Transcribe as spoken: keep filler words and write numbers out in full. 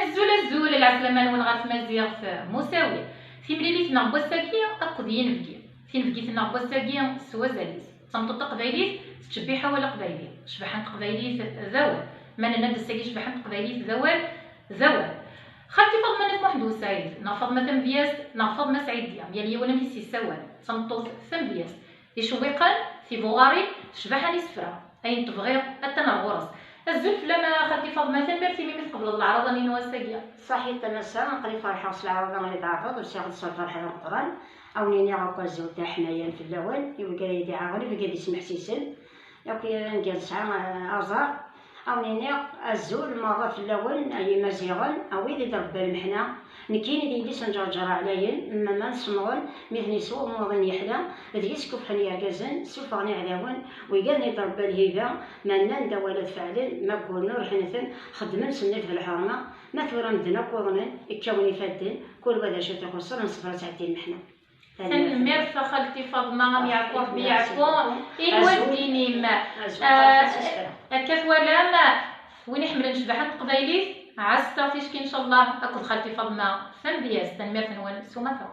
Azul, azul, lɛeslama-nwen ɣer tmaziɣt n usawi. Timlilit-nneɣ n wass-agi akked yinebgi. Tinebgit-nneɣ n wass-agi s wazal-is. D tameṭṭut taqbaylit tettcebbiḥ awal aqbayli. Ccbaḥa n teqbaylit d awal. Ma nenna-d ass-agi ccbaḥa n teqbaylit d awal, d awal. Xalti Faḍma n At Muḥend U Sɛid, neɣ Faḍma Tamedyazt, neɣ Faḍma Sɛidya, yal yiwen amek i s-yessawal. D tameṭṭut tamedyazt. Icewwiqen, tibuɣarin, ccbaḥa n isefra. Ayen tebɣiḍ, atan ar ɣur-s. Azul fell-am a xalti Faḍma, tanemmirt imi mi tqebleḍ leɛraḍa-nni n wass-agi. Ṣaḥit a massa, aql-i ferḥeɣ s leɛraḍa i d-tɛerḍeḍ, ur sɛiɣ d ṣṣber ḥala Meqqran. A wen-iniɣ akk azul d aḥmayan fell-awen, i wigad i yi-d-iɛawen, i wigad i smeḥsisen, akk anga nesɛa, eh, aẓar. A wen-iniɣ azul merra fell-awen, ay Imaziɣen, a wid i d-rebba lmeḥna. Nekkini d yelli-s n Ǧerǧer ɛlayen, mmama n Semɣen, mi ten-iswa umuḍin yeḥla, d yis-kufḥen yergazen, ssufɣen iɛdawen, wigad i d-rebba lhiba, ma nnan-d awal ad feɛlen, ma gguren ur ḥneten, xeddmen s nnif d lḥerma, ma tura medden akk uḍnen, kkawen ifadden, kul wa d acu t-ixuṣṣen, neṣber ad tɛeddi lmeḥna. Tanemmirt a xalti Faḍma, am yeɛfu Rebbi yeɛfu i lwaldin-im. Akka twalam, win iḥemmlen ccbaḥa n teqbaylit, ɛasset-aɣ ticki ncallah akked xalti Faḍma tamedyazt. Tanemmirt-nwen s umata.